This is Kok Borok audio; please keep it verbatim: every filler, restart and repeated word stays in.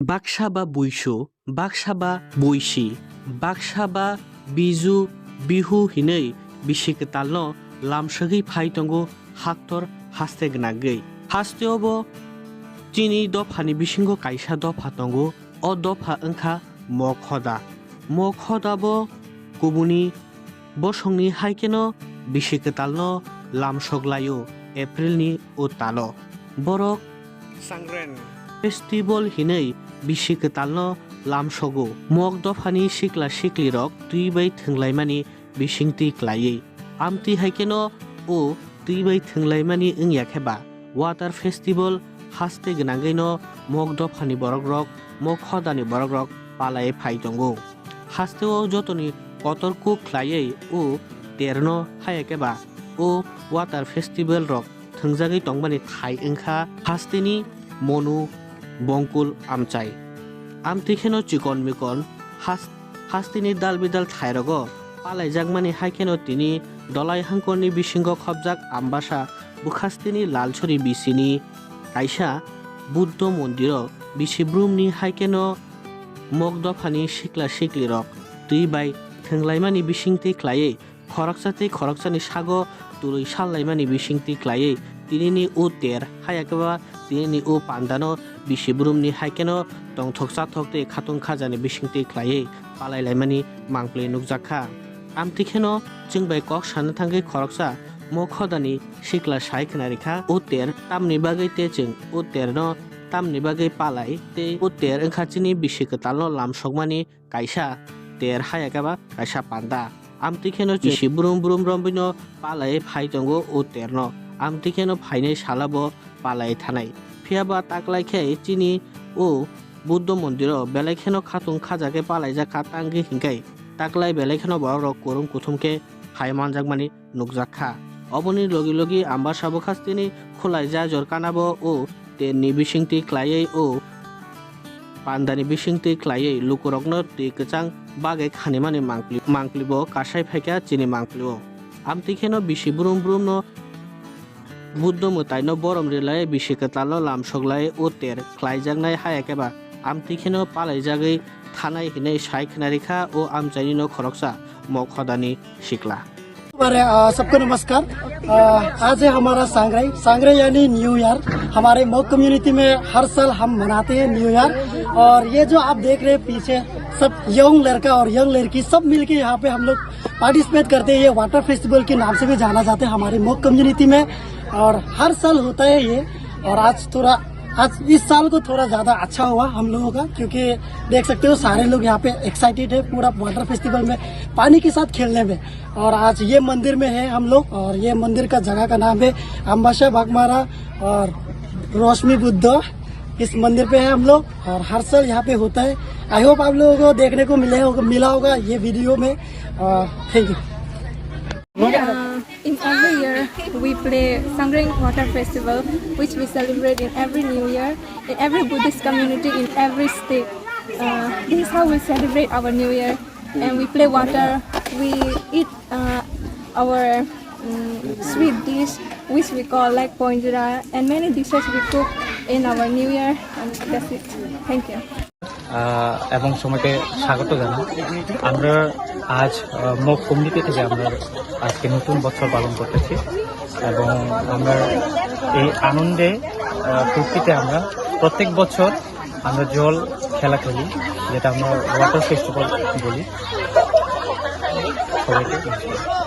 Baksa ba buisu, baksa ba buisi, baksa ba biju, bihu hinwi bisi kwtalno lamsogwi phai tongo haktor haste gwnangwi. Hasteo bo chini dophani bisingo kaisa dopha tongo, o dopha wngkha Mokhoda. Mokhoda bo kubuni bosongni hai kheno bisi kwtalno lamsok laio Aprilni o talo. Borok Sangren festival hinwi bisi kwtalno lamsogo. Mok dophani sikla siklirok twi bai thwnglaimani bisingtwi klaiwi. Amtwi hai kheno o twi bai thwnglaimani wngya khe ba Water Festival haste gwnangwino Mok dophani borokrok, Mok hodani borokrok palai phai tongo. Hasteo jotoni kotor kuk khlaiwi o terno haya khe ba o Water Festival rok thwngjagwi tongmani thai wngkha hasteni Monu Bongkul amchai. Amtwi kheno chikon mikon has-, hasteni dal bidal thairogo palaijakmani hai kheno tini Dolai hangkorni bisingo khopjak Ambasa bwkhasteni Lalsori bisini kaisa Buddho mondiro bisi brumni hai kheno Mok dophani sikla siklirok twi bai thwnglaimani bisingtwi khlaiwi khoroksa tei khoroksani sago twrwi sallaimani bisingtwi khlaiwi tinini o ter haya khe ba tinini o pandano bisi brumni hai kheno tongthok chathok tei khatung khajani bisingtwi khlaiwi palailaimani mangpli nukjakha. Amtwi kheno chwng bai kok sana thangwi khoroksa Mok hodani sikla sai khna rikha, o ter tamni bagwi tei chwng o terno tamni bagwi palai tei o ter wngkha chini bisi kwtalno lamsokmani kaisa ter haya khe ba kaisa panda. Amtwi kheno chwng bisi brum brum romwino palai phai tongo o terno. Amtwi kheno phainai sala bo palai thanai. Phiya ba taklai khe chini o Buddho mondiro belai kheno khatung khaja khe palaijak kha tangwi hinkhe taklai belai kheno borok rok kurum kuthum khe phai manjakmani nukjak kha. Oboni logi logi Ambasa bwkhasteni khulai jajor kanabo o terni bisingtwi khlaiwi o pandani bisingtwi khlaiwi lukurokno twi kwchang bagwi khanimani mangpli, mangpli bo kasai phaikha chini mangpli o. Amtwi kheno bisi brum brumno Buddho mwtaino borom rilai bisi kwtalno lamsoklai o ter khlaijaknai haya khe ba amtwi kheno palaijagwi thanai hinwi sai khna rikha o amchaini no khoroksa Mok hodani sikla. अरे, अ, सबको नमस्कार। अ, आज है हमारा सांग्राई। सांग्राई यानी new year. हमारे मोक कम्युनिटी में हर साल हम मनाते हैं न्यू ईयर। और ये जो आप देख रहे हैं पीछे, सब यंग लड़का और यंग लड़की सब मिलके यहाँ पे हम लोग पार्टिसिपेट करते हैं। ये वाटर फेस्टिवल के नाम से भी जाना जाता है हमारे मोक कम्युनिटी में। और हर साल होता है ये। और आज थोड़ा, आज इस साल को थोड़ा ज़्यादा अच्छा हुआ हम लोगों का, क्योंकि देख सकते हो सारे लोग यहाँ पे एक्साइटेड है पूरा वाटर फेस्टिवल में पानी के साथ खेलने में। और आज ये मंदिर में है हम लोग, और ये मंदिर का जगह का नाम है अम्बासा बागमारा और रोशमी बुद्ध। इस मंदिर पे है हम लोग और हर साल यहाँ पे होता है। आई होप आप लोगों को देखने को मिले होगा, मिला होगा ये वीडियो में। Thank you. Uh, in every year, we play Sangreng Water Festival, which we celebrate in every New Year, in every Buddhist community, in every state. Uh, this is how we celebrate our New Year. And we play water, we eat uh, our mm, sweet dish, which we call like ponjra, and many dishes we cook in our New Year, and that's it. Thank you. আহ, এবং সবাইকে স্বাগত জানাই। আমরা আজ, আহ, mug community থেকে আমরা আজকে নতুন বছর পালন করতেছি এবং আমরা এই আনন্দে, আহ, ফুর্তিতে আমরা প্রত্যেক বছর আমরা জল খেলা খেলি, যেটা আমরা ওয়াটার ফেস্টিভ্যাল বলি। সবাইকে নমস্কার।